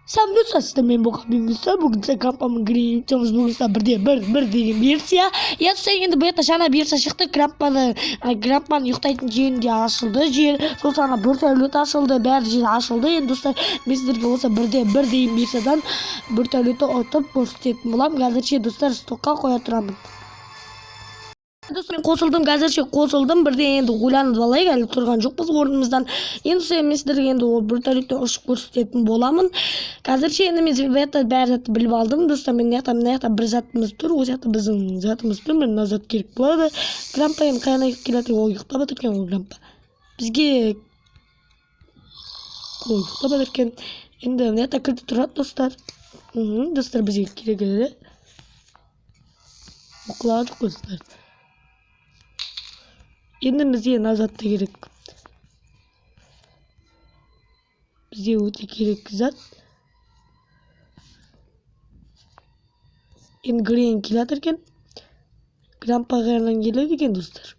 Сәлеметсіздер, мен Боқа Бимбиса. Бүгін сіздер Грампамен Гринчамыз. Бүгін сіздер бірде бір бір деген версия. Иә, достар, енді бұл жақта жаңа версия шықты. Грампаның ұйықтайтын жерінде ашылды жер. Сосын ана бір тәулік ашылды, бәрі жер ашылды. Енді, достар, мен сіздерге осы бірде бір деген версиядан бір тәулікті ұтып көрсететін боламын. Қазірше, достар, стокқа қоя тұрамын. Достар, мен қосылдым, қазірше қосылдым. Бірден енді ойланып алайық, әлі тұрған жоқпыз орнымыздан. Енді, достар, мен сіздерге енді ол бір тәулікте ұшып көрсететін боламын. Қазірше енді мен бұл жақта бәрі затты біліп алдым. Достар, мен мына жақта бір затымыз тұр, ол жақта біздің затымыз тұр. Міне, мына зат керек болады. Грампа енді қаяна келе жатыр? Ол ұйықтап жатыр екен. Ол Грампа бізге, ол ұйықтап жатыр екен. Енді мына жақта кілті тұрады, достар. Достар, бізге керек еді. Оқылаған жоқ қой, достар. Енді бізге мына зат та керек. Бізге өте керек зат. Енді Грен келе жатыр екен. Грампа қаяқтан келеді екен, достар?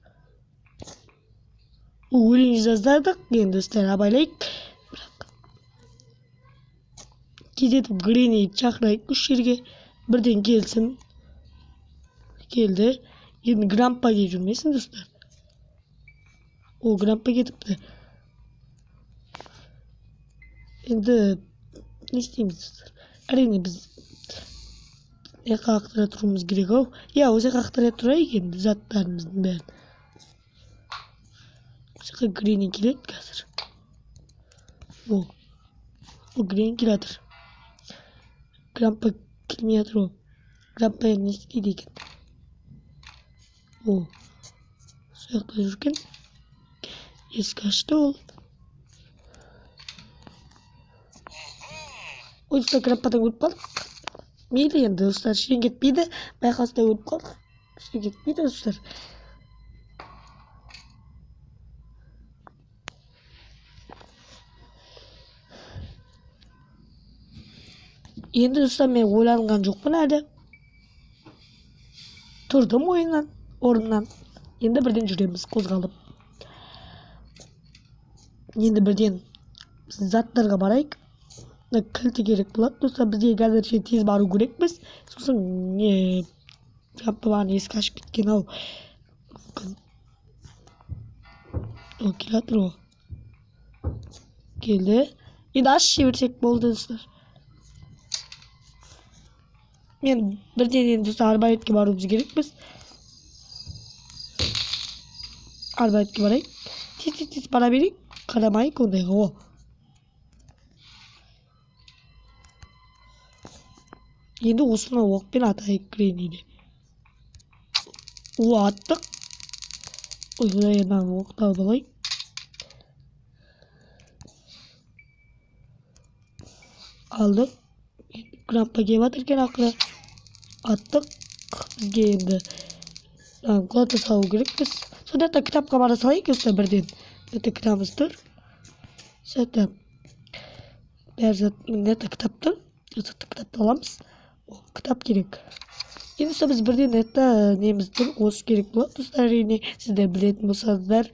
Өлең жаздадық енді, достар, абайлайық. Бірақ тездетіп Гренниді шақырайық осы жерге. Бірден келсін. Келді. Енді Грампа келіп жүрмесін, достар. О, Грампа кетіпті. Енді не істейміз, достар? Әрине, біз мына жаққа лақтыра тұруымыз керек ау. Иә, осы жаққа лақтыра тұрайық енді заттарымыздың бәрін. Осы жаққа Гренни келеді қазір. О, о, Гренни келе жатыр. Грампа келмей жатыр ғой. Грампа енді не істейді екен? О, сол жақта жүр екен. Есік ашты ол. Ой, достар, Грампадан өліп қалдық. Мейлі енді, достар, ештеңе кетпейді. Байқаусызда өліп қалдық. Ештеңе кетпейді, достар. Енді, достар, мен ойланған жоқпын әлі. Тұрдым ойыннан, орнымнан. Енді бірден жүреміз қозғалып. Енді бірден заттарға барайық. Мына кілті керек болады, достар. Бізге қазірше тез бару керекпіз. Сосын не, жалпы маған есік ашып кеткен ау. Мүмкін. О, келе жатыр ғой. Келді. Енді ашып жіберсек болды, достар. Мен бірден енді, достар, арбалетке баруымыз керекпіз. Арбалетке барайық. Тез, тез, тез бара берейік. Қарамайық ондайға. О. Енді осыны оқпен атайық Гренниді. О, аттық. Ой, құдай, мынаны оқты алып алайық. Алдық. Енді Грампа келіп жатыр екен ақыры. Аттық. Бізге енді құлата салу керекпіз. Сонда да кітапқа бара салайық, достар, бірден. Это кітабымыз тұр. Сәтті. Бәрі зат, мына жақта кітап тұр. Осы жақта кітапты аламыз. О, кітап керек. Енді, достар, біз бірден это неміз тұр, осы керек болады, достар, әрине. Сіздер білетін болсаңыздар,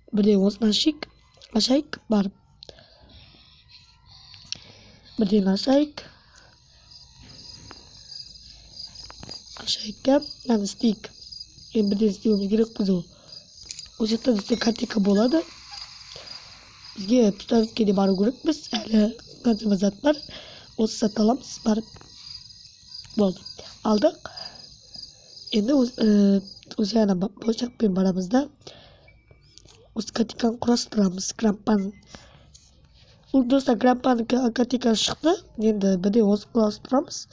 бірден осыны ашайық. Ашайық, барып. Бірден ашайық. Ашайық, иә. Мынаны істейік. Енді бірден істеуіміз керек біз ол. Осы жақта, достар, картинка болады. Бізге пистолетке де бару керекпіз. Әлі қаншама зат бар. Осы затты аламыз, барып. Болды. Алдық. Енді осы ана осы жақпен барамыз да. Осы картинканы құрастырамыз. Грампаның. Ол, достар, Грампаның картинкасы шықты. Енді бірден осы құрастырамыз.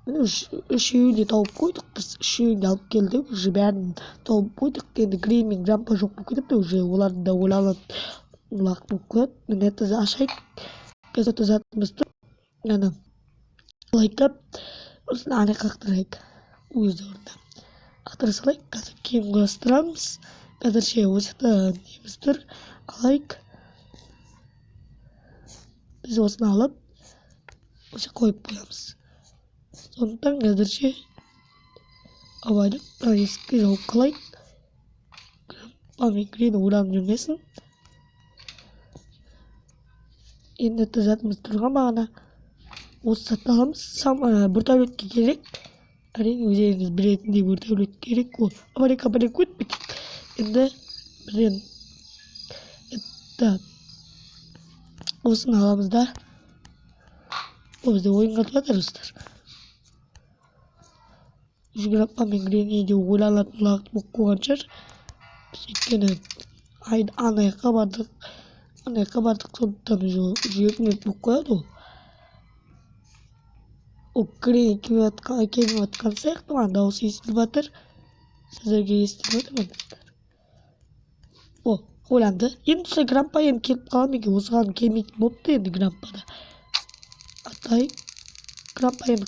Міне, үшеуін де тауып қойдық біз. Үшеуін де алып келдік. Уже бәрін тауып қойдық. Енді Грен мен Грампа жоқ болып кетіпті. Уже олардың да ойланатын уақыт болып қояды. Міне, это ашайық. Қазір это затымыз тұр. Ана лайктап, осыны ана қақтырайық. Өз орнына. Ақтыра салайық. Қазір кейін құрастырамыз. Қазірше осы жақта неміз тұр. Алайық. Біз осыны алып, осы қойып қоямыз. Сондықтан қазірше абайлап, мына есікті жауып қалайық. Грампа мен Гренни ойланып жүрмесін. Енді это затымыз тұрған бағана. Осы затты аламыз. Бір тәулікке керек. Әрине, өздеріңіз білетіндей, бір тәулік керек ол. Аварийка бір өтіп кетейік. Енді бірден это осыны аламыз да. Ол бізде ойынға жатыр, достар. Уже грандпа мен Гренни де ойланатын уақыт болып қойған шығар. Біз өйткені ана жаққа бардық, ана жаққа бардық, сондықтан уже 2 минут болып қояды ол. Ол Гренни келіп жатқан сияқты, маған дауысы естіліп жатыр. Сіздерге естіліп жатыр ма, достар? О, ойланды. Енді достар, грандпа енді келіп қала ма екен? Осыған келмейтін болыпты енді грандпа да. Атай. Грандпа енді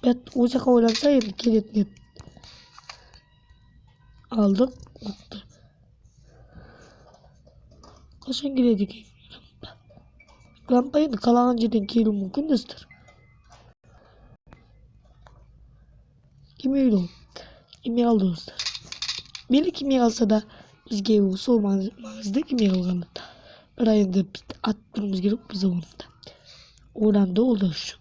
бәт осы жаққа ойланса, енді келетін еді. Алдық оқты. Қашан келеді екен грандпа? Грандпа енді қалаған жерден келуі мүмкін, достар. Келмейді ол. Келмей қалды, достар. Мейлі, келмей қалса да, бізге сол маңызды келмей қалғаны. Бірақ енді біз атып тұруымыз керек біз оны да. Ойланды ол да уже.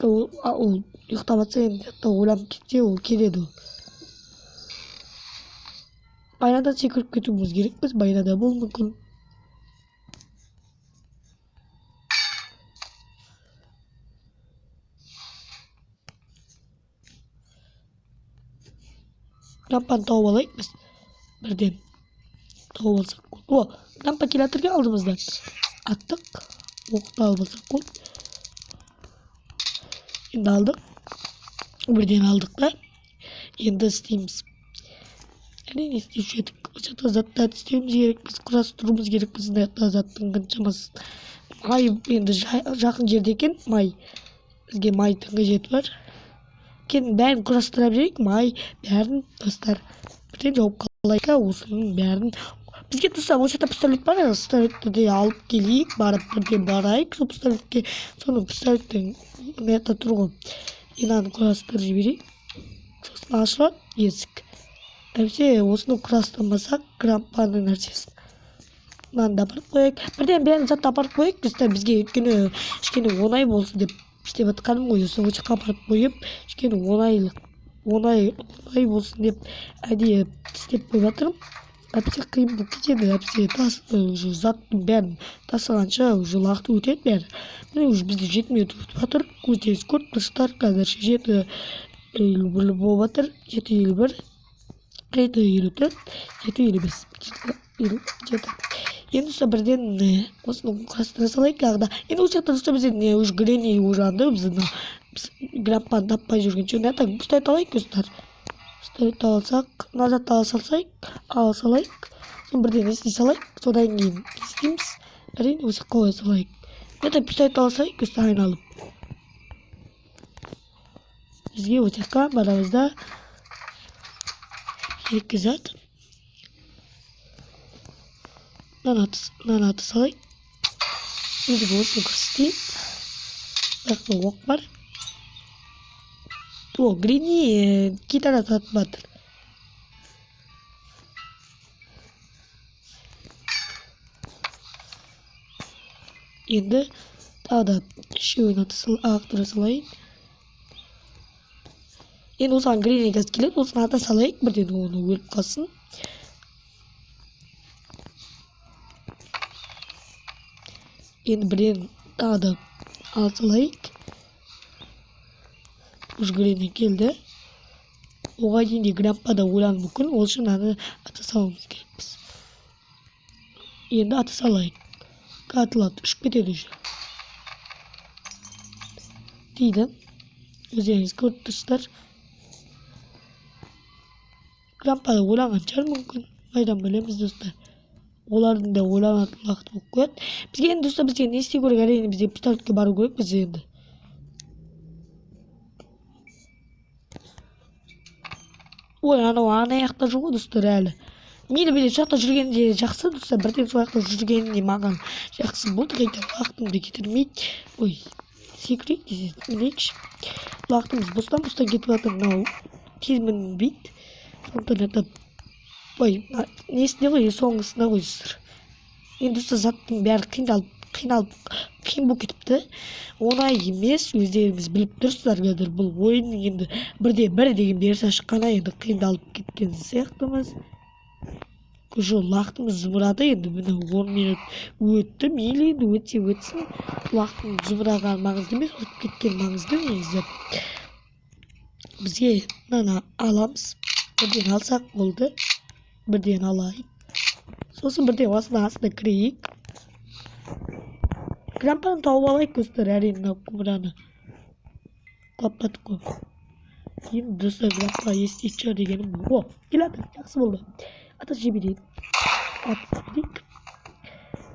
Ол ұйықтап жатса, енді ойланып кетсе, ол келеді ол. Байнадан секіріп кетуіміз керекпіз. Байнада болуы мүмкін. Лампаны тауып алайық біз. Бірден тауып алсақ болды. О, лампа келе жатыр екен алдымыздан. Аттық. Оқты алып алсақ болды. Енді алдық. Бірден алдық та. Енді істейміз. Әрине, істеуші едік. Осы жақта заттарды істеуіміз керекпіз, құрастыруымыз керекпіз. Мына жақта заттың қаншамасы. Май енді жақын жерде екен, май. Бізге майдың қажеті бар. Келін, бәрін құрастыра берейік, май, бәрін, достар. Бірден жауып қалайық та, осының бәрін. Бізге, достар, осы жақта пистолет бар, пистолетті де алып келейік, барып бірден барайық сол пистолетке. Соны пистолеттің мына жақта тұр ғой. Мынаны құрастырып жіберейік. Сосын ашылады есік. Әйтпесе осыны құрастырмасақ, грандпаның нәрсесін. Мынаны да апарып қояйық. Бірден бәрін затты апарып қояйық, достар, бізге өйткені кішкене оңай болсын деп істеп жатқаным ғой. Осы жаққа апарып қойып, кішкене оңай болсын деп әдейі істеп қойып жатырмын. Әйтпесе қиын болып кетеді. Әйтпесе уже заттың бәрін тасығанша уже уақыт өтеді бәрі. Міне, уже бізде 7 минут өтіп жатыр. Өздеріңіз көріп тұрсыздар, қазір 7:51 болып жатыр. 7:51, 7:54, 7:55, 57. Енді достар, бірден осыны құрастыра салайық тағы да. Енді осы жақта, достар, бізде не уже Гренни ойланды. Біз мына біз грандпаны таппай жүргенше мына жақта пистолет алайық, достар. Пистолет алсақ, мына затты ала салсайық, ала салайық. Соны бірден істей салайық. Содан кейін не істейміз? Әрине, осы жаққа қоя салайық. Мына жақта пистолет ала салайық, достар, айналып. Бізге осы жаққа барамыз да екі зат. Мынаны ата салайық. Өзіге осыны көрсетейін. Бірақ оқ бар. О, Гренни гитара сатып жатыр. Енді тағы да үшеуін ақтыра салайын. Енді осыған Гренни қазір келеді, осыны ата салайық, бірден оны өліп қалсын. Енді бірден тағы да ала салайық. Уже Гренни келді. Оған дейін де грандпа да ойлануы мүмкін, ол үшін аны ата салуымыз керекпіз. Енді ата салайық. Атылады, ұшып кетеді уже. Дейді. Өздеріңіз көріп тұрсыздар. Грандпа да ойланған шығар мүмкін. Қайдан білеміз, достар. Олардың да ойланатын уақыты болып қояды. Бізге енді, достар, бізге не істеу керек? Әрине, бізге пистолетке бару керек біз енді. Ой, анау ана жақта жүр ғой, достар, әлі. Мейлі, мейлі, сол жақта жүргенде жақсы, достар, бірден сол жақта жүргеніне маған жақсы болды, қайта уақытымды кетірмейді. Ой, секірейік десе, мінейікші. Уақытымыз бостан-бостан кетіп жатыр, мынау тез мінбейді. Сондықтан это, ой, мына несінде ғой, соңғысында ғой, достар. Енді, достар, заттың бәрі қиналып, қиналып Қиын болып кетіпті, оңай емес, өздеріңіз біліп тұрсыздар. Қазір бұл ойынның енді бірде бір деген версия шыққаннан енді қиындалып кеткен сияқтымыз. Уже уақытымыз зымырады енді. Міне, 10 минут өтті. Мейлі, енді өтсе өтсін, уақыттың зымырағаны маңызды емес, өтіп кеткен маңызды негізі. Бізге мынаны аламыз, бірден алсақ болды, бірден алайық. Сосын бірден осының астына кірейік, грампаны тауып алайық, достар. Әрине, мынау құмыраны құлап қой енді, достар. Грампа еститін шығар дегенім. О, келатыр, жақсы болды. Ата жіберейік, атып жіберейік,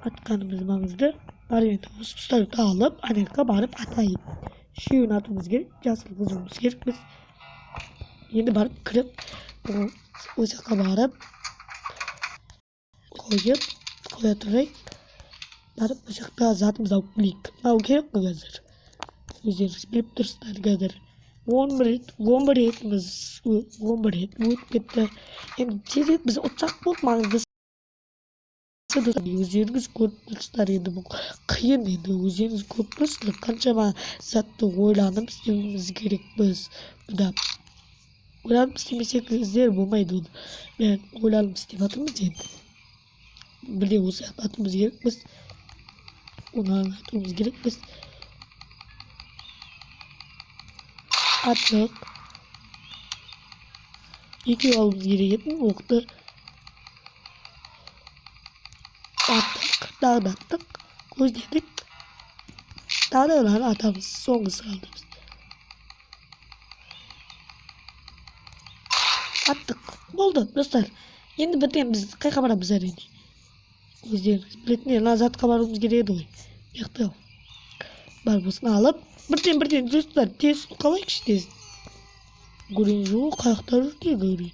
атқанымыз маңызды. Барып енді осы пистолетті алып, ана жаққа барып атайық. Үшеуін атуымыз керек, жасыл қызуымыз керек. Біз енді барып кіріп, ол жаққа барып қойып қоя тұрайық. Барып ол жақта затымызды алып келейік. Мынау керек қой қазір, өздеріңіз біліп тұрсыздар. Қазір 11 рет, 11 ретіміз, 11 рет өтіп кетті. Енді тезірек біз ұтсақ болды, маңыздысы. Өздеріңіз көріп тұрсыздар, енді бұл қиын. Енді өздеріңіз көріп тұрсыздар, қаншама затты ойланып істеуіміз керекпіз. Бұда ойланып істемесеңіздер болмайды. Оны бәрін ойланып істеп жатырмыз. Енді бірде осы жақта атуымыз керекпіз, оны атуымыз керекпіз. Аттық. Екеу алуымыз керек еді оқты. Аттық, тағы да аттық, көздедік, тағы да мынаны атамыз. Соңғысы қалды біз. Аттық, болды, достар. Енді бірден біз қай жаққа барамыз? Әрине, өздеріңіз білетіндей, мына затқа баруымыз керек еді ғой. Мына жақта бар болсын алып, бірден, бірден, достар, тез қалайықшы, тез. Гүрен жоқ, қай жақта жүр де Гүрен?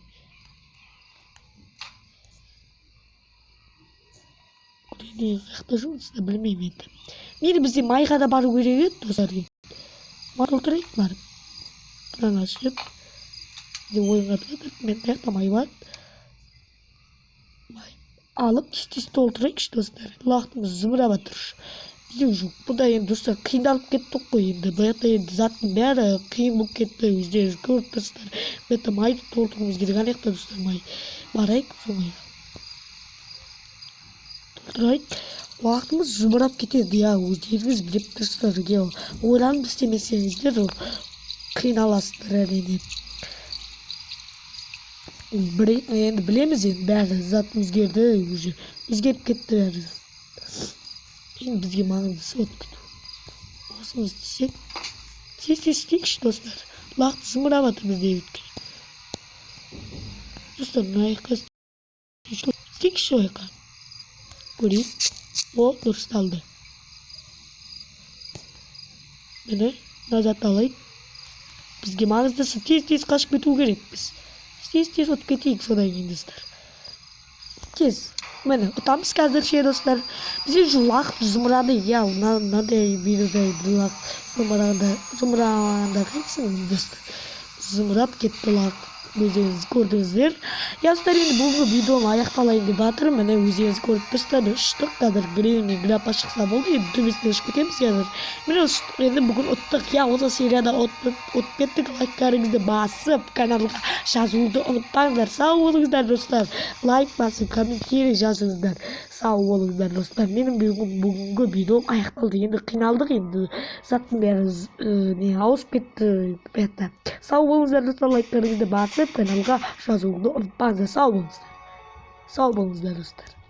Гүрен қай жақта жүр, достар, білмеймін енді. Мейлі, бізде майға да бару керек еді, достар. Май толтырайық барып. Мынаны ашып, бізде ойынға тұрады. Мен мына жақта май бар, май алып, тез тез толтырайықшы, достар. Уақытымыз зымырап жатыр бізде уже. Бұнда енді, достар, қиындалып кеттік қой енді. Бұл жақта енді заттың бәрі қиын болып кетті, өздеріңіз көріп тұрсыздар. Бұл жақта майды толтыруымыз керек. Ана жақта, достар, май. Барайық, сол майға толтырайық. Уақытымыз зымырап кетеді, иә, өздеріңіз біліп тұрсыздар. Иә, ойланып істемесеңіздер, қиналасыздар, әрине. Енді білеміз, енді бәрі зат өзгерді, уже өзгеріп кетті бәрі. Енді бізге маңыздысы өтіп кету. Осыны істесек, тез тез істейікші, достар. Уақыт зымырап жатыр бізде өйткені. Достар, мына жаққа істейікші, ол жаққа көрейік. О, дұрысталды. Міне, мына затты алайық. Бізге маңыздысы тез тез қашып кету керекпіз. Тез тез ұтып кетейік содан кейін, достар, тез. Міне, ұтамыз қазір ше, достар. Бізде уже уақыт зымырады, иә. Мынандай видеода уақыт зымырағанда, зымырағанда қайтсін, достар? Зымырап кетті уақыт, өздеріңіз көрдіңіздер, иә, достар. Енді бүгінгі видеом аяқталайын деп жатыр. Міне, өздеріңіз көріп тұрсыздар, біз ұштық. Қазір Грен мен Граппа шықса болды, енді төбесіне ұшып кетеміз қазір. Міне, ұштық. Енді бүгін ұттық, иә, осы серияда ұтып кеттік. Лайктарыңызды басып, каналға жазылуды ұмытпаңыздар. Сау болыңыздар, достар. Лайк басып, комментарий жазыңыздар. Сау болыңыздар, достар. Менің бүгінгі видеом аяқталды. Енді қиналдық, енді заттың бәрі не ауысып кетті бұл. Сау болыңыздар, достар. Лайктарыңызды басып, каналға жазылуды ұмытпаңыздар. Сау болыңыздар, сау болыңыздар, достар.